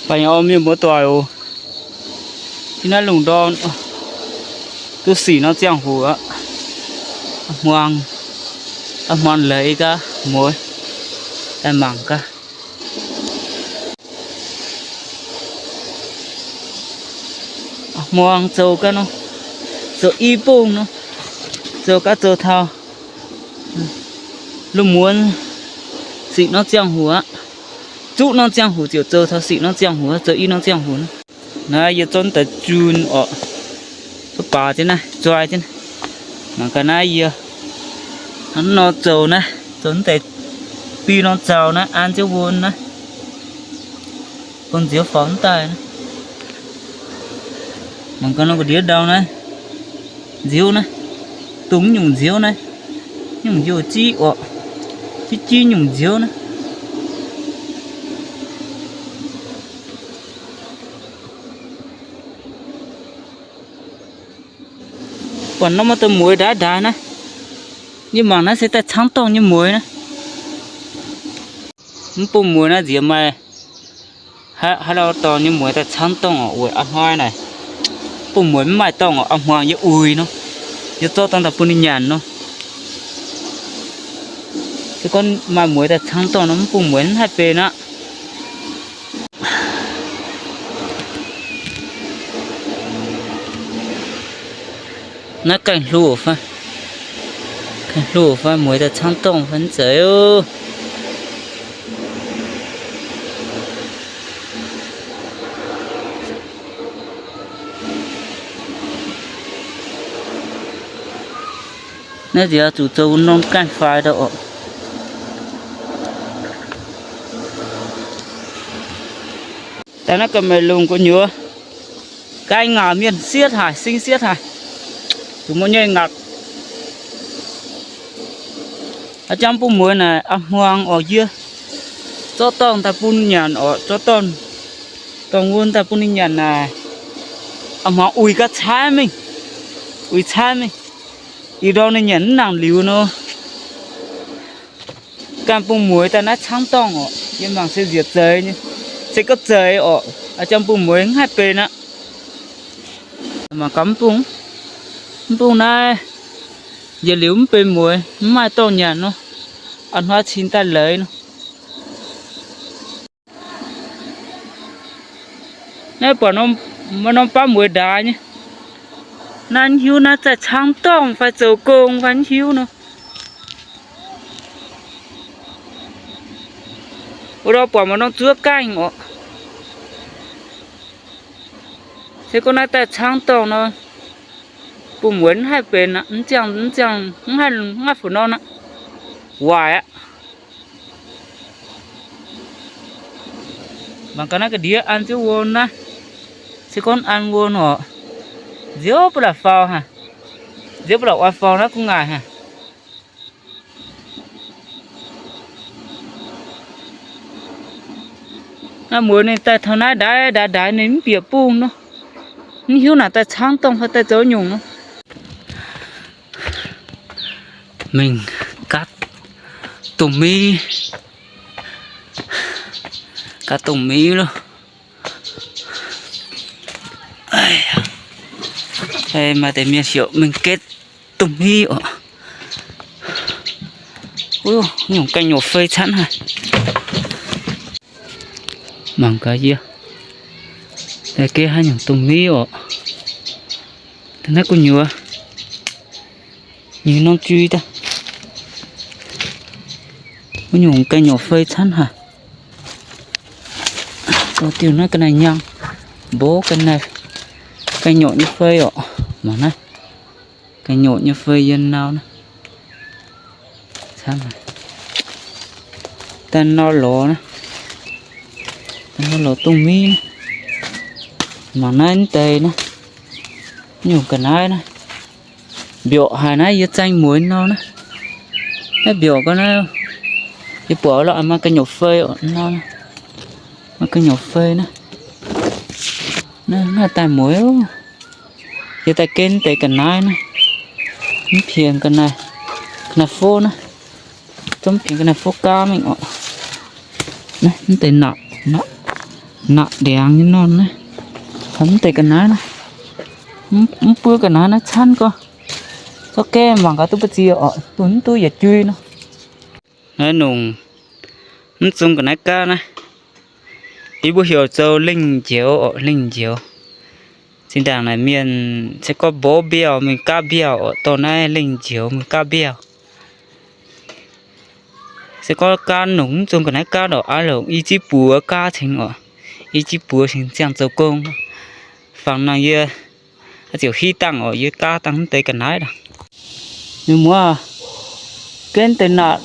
Baengh orn mienh muoz doic oc. Ih naaiv lungh ndorm duqv sic norm ziangh hoc aqv. Hmuangx, hmuangx leiz gaax mueiz, daaih mangc gaax. Hmuangx zoux gaax nor, zoux i bung nor, zoux gaax zoux taux lungh muonz sic norm ziangh hoc aqv. Zuqv norm ziangh hoc ziouc zoux taux sic norm ziangh hoc, zoux i norm ziangh hoc. Naaiv yie zorqv daaih jun orqc, zorqv baax jienv naaiv, zuoi jienv naaiv. Mangc gaax naaiv yie hnangv nor zoux naaiv, zoux deix biu norm zaux naaiv, an jienv wuon naaiv, bun nziouv faaux mv daaih naaiv. Mangc gaax nor ga'ndiev ndau naaiv, nziouv naaiv, dongh nyungc nziouv naaiv, nyungc youh jiv orqc, jiv jiv nyungc nziouv naaiv. Buatc norm maiv deix mueiz ndaix ndaix naaiv. Yie mangc naaiv se daaih camv dorngh nyei mueiz naaiv. Mv bung mueiz naaiv nziex maaih haaix, haaix lauh dorngx nyei mueiz daaih camv dorngh oc, weic a'hnoi naaic. Bung mueiz mv maaih dorngh oc, a'hmuangx yie uix nor, yie zorqv dorngh daaih bun ninh nyanc nor. Se gorngv maaih mueiz daaih camv dorngh nor, mv bung mueiz mv haih benx aqv. Naaiv gaengh hlo fai, gaengh hlo fai, mueiz daaih camv dorngh fai mv zeiz oc. Naaiv nziex zuqc zoux norm gaengh faix daaih oc. Daaih naaiv ga'maeqc lungh gu'nyuoz, gaengh ngaanc mienh siev haic, sing siev haic. Zuqc mbuo nyei ngaatc. A'jang bung mueiz naaic a'hmuangx orqc, yie zorqv dorngh daaih bun nyanc orqc, zorqv dorngh, dorngh wuon daaih bun ninh nyanc naaic, a'hmuangx uix gaax caaiv mingh, uix caaiv mingh. Ih ndorm ninh nyanc mv nangc liuz nor, ganh bung mueiz daaih naaiv camv dorngh orqc. Yie mangc se nziex zeiz nyei, se gorngv zeiz orqc, a'jang bung mueiz mv haih benx aqv. Mangc gaax mv bung, mv bung naaiv njiec liuz mv benx mueiz, mv maaih dorngh nyanc nor, a'hnoi cingx daaih leiz nor. Naaiv buatc norm, maaih norm baav mueiz ndaix nyei. Naaiv mv hiuv naaiv zaih camv dorngh fai zoux gong fai mv hiuv nor. Wuov ndorm buatc maaih norm zuov gaengh orqc. Se gorngv naaiv daaih camv dorngh nor, bung mueiz mv haih benx aqv, mv ziangh, mv ziangh, mv haih, mv haih fu norm aqv. Waaic aqv. Mangc gaax naaiv ga'ndiev an jienv wuom naaiv. Se gorngv an wuom orqc, nziouv ba'laqc faaux haic. Nziouv ba'laqc oix faaux naaiv gu'nguaaic haic. Naaiv mueiz ninh daaih taux naaiv ndaix ndaix ndaix ninh mv bieqc bung nor. Mv hiuv naaic daaih camv dorngh fai daaih zoux nyungc nor. Mingh gaatv dongh miv, gaatv dongh miv loh. Maaih deix mienh heuc mingh gaatv dongh miv oc. Wuov nyungc ganh nyuoqc fei camv haic. Mangc gaax yie, gaatv haaix nyungc dongh miv oc. Naaiv gu'nyuoz nyei norm jui daaih, wuov nyungc ganh nyuoqc fei camv haic. Diuh naaiv ga'naaiv nyangh, mbov ga'naaiv, ganh nyuoqc nyei fei oc. Mangc naaiv, ganh nyuoqc nyei fei yiem nau naaiv. Daaih nor lorz naaiv, daaih nor lorz dongh miv naaiv. Mangc naaiv deix naaiv, nyungc ga'naaiv naaiv. Mbiorqc haic naaiv, yie zaeng mueiz nor naaiv. Naaiv mbiorqc gau naaiv, yie buatc lorqc, maaih ga'nyuoqc fei oc nor. Maaih ga'nyuoqc fei naaiv. Naaiv, naaiv daaih mueiz oc. Yie daaih gen deix ga'naaiv naaiv. Mv piex ga'naaiv, ga'naaiv fov naaiv. Mv bieqc ga'naaiv fov gaav mingh oc. Naaiv mv deix naapc, naapc ndiangx nyei norm naaiv. Mv deix ga'naaiv naaiv, mv buo ga'naaiv naaiv camv gorx. Zorqv gaeqv mangc gaax duqv mbu'ziex oc, duqv mv duqv yietc jui nor. Naaiv nongc mv zung ga'naaiv gaav naaiv, yie mbuo heuc zoux lingh njoux oc, lingh njoux. Zinh ndaangc naaic mienh se gorngv mbov mbiauh mingh gaav mbiauh oc, dorh naaiv lingh njoux mingh gaav mbiauh. Se gorngv gaav nongc mv zung ga'naaiv gaav oc, aav longc i jiv buoz gaav cingx oc, i jiv buoz cingx ziangh zoux gong. Fangx nangh yie ziouc hiv dangh oc, yie gaav dangh mv deix ga'naaiv daaih. Mienh muoz, gaeqv deix naapc,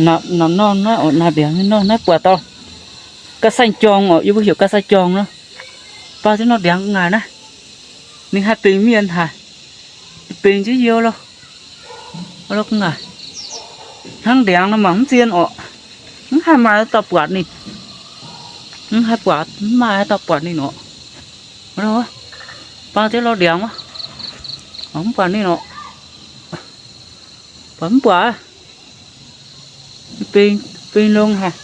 naapc norm naaiv oc, naapc ndiangx nyei norm naaiv buatc dauh ga'saih jorngh oc, yie mbuo heuc ga'saih jorngh nor. Baaux jienv norm ndiangx gu'nguaaic naaiv, ninh haih bingx mienh haic, bingx jienv youh lo, lo gu'nguaaic. Hnangv ndiangx nor mangc mv zien oc, mv haih maaih dauh buatc ninh, mv haih buatc, mv maaih dauh buatc ninh oc. Baaux jienv lorz ndiangx wuov, mv buatc ninh oc. Buatc mv buatc, bingx, bingx longx haic.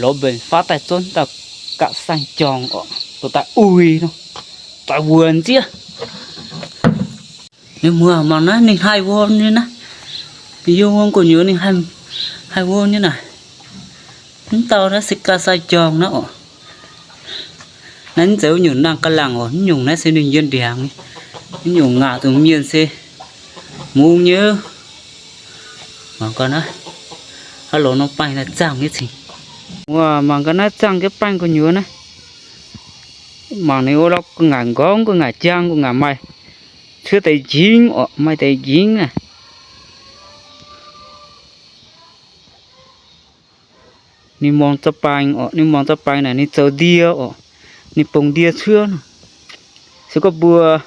Lorz mbenc faatv daaih zorqv dauh ga'saih jorngh oc, dorh daaih uix nor, daaih wuonx nziev. Mienh muoz, mangc naaiv ninh haih wuom nyei naaiv. Yie wuom gu'nyuoz ninh haih, haih wuom nyei naaic. Mv dauh naaiv se ga'saih jorngh naaiv oc. Naaiv mv zeiz wuov nyungc nangh ga'langc oc, mv nyungc naaiv se ninh yiem ndiangx. Mv nyungc ngaatc zuqc mienh se mungz nyei. Mangc gaax naaiv, aav lorz norm baengh naaiv zangh nyei cingx. Wuov, mangc gaax naaiv zangh jienv baengh gu'nyuoz naaiv. Mangc ninh wuov lorqc, gu'nguaaic nqorngv, gu'nguaaic jaang, gu'nguaaic maaih cuotv deix njingv oc, maaih deix njingv naaic. Ninh muangx za'baengx oc, ninh muangx za'baengx naaic ninh zoux ndie oc. Ninh bungx ndie cuotv nor. Se gorngv mbuo,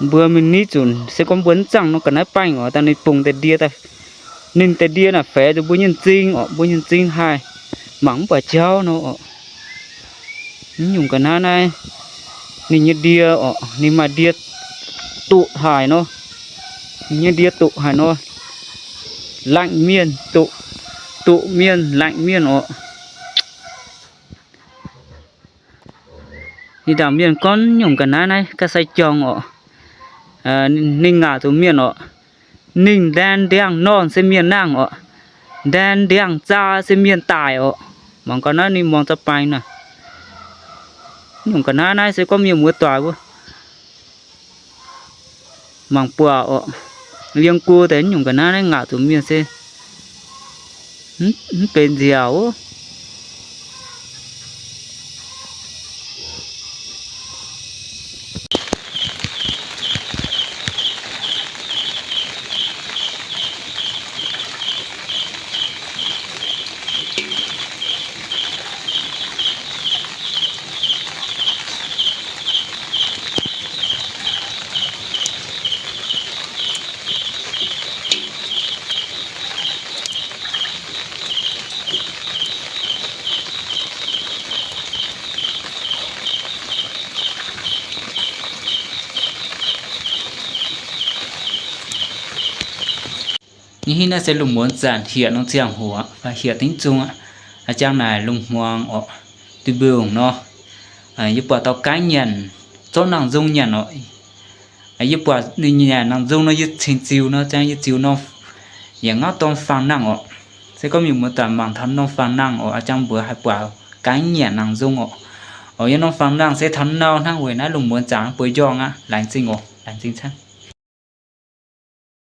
mbuo mingh nitv zunc, se gorngv mbuo mv zangh nor ga'naaiv baengh oc, daaih ninh bungx deix ndie daaih. Ninh deix ndie naaic faix zuqc mbuo nyei m'zing oc, mbuo nyei m'zing haih mangc mv buatc jauv nor oc. Mv nyungc ga'naaiv naaiv, ninh nyei ndie oc, ninh maaih ndie doqc haic nor. Ninh nyei ndie doqc haic nor, laengh mienh, doqc, doqc mienh, laengh mienh oc. Ninh ndaangc mienh gorngv nyungc ga'naaiv naaiv ga'sai jorngh oc. Ninh ngaatc zuqc mienh oc. Ninh ndaen ndiangx-normh se mienh nangh oc. Ndaen ndiangx-zaa se mienh daic oc. Mangc ga'naaiv ninh muangx za'baengx naaic. Nyungc ga'naaiv naaiv se gorngv mienh muoz doic mbuo mangc buatc oc. Liemh guo deix nyungc ga'naaiv naaiv ngaatc zuqc mienh se mv benx nziaauc. Nyei hitv naaiv se lungh muonz zanc hieqc norm ziangh hoc fai hieqc dingc zungh aqv. A'jang naaic lungh hmuangx oc, duih mbiungc nor, yie buatc dauh gaanv nyanc, zorqv nangh nzung nyanc oc. Yie buatc ninh nyanc nangh nzung nor yie cingx ziux nor, a'jang yie ziux nor, yaac ngauv dorn faang nangh oc. Se gorngv mienh muoz doic mangc taux norm faang nangh oc, a'jang mbuox haih buatc gaanv nyanc nangh nzung oc. Oc, yie norm faang nangh se taux nau hnangv weic naaiv lungh muonz zanc bueix njorngh aqv. Laengz zingh oc, laengz zingh camv.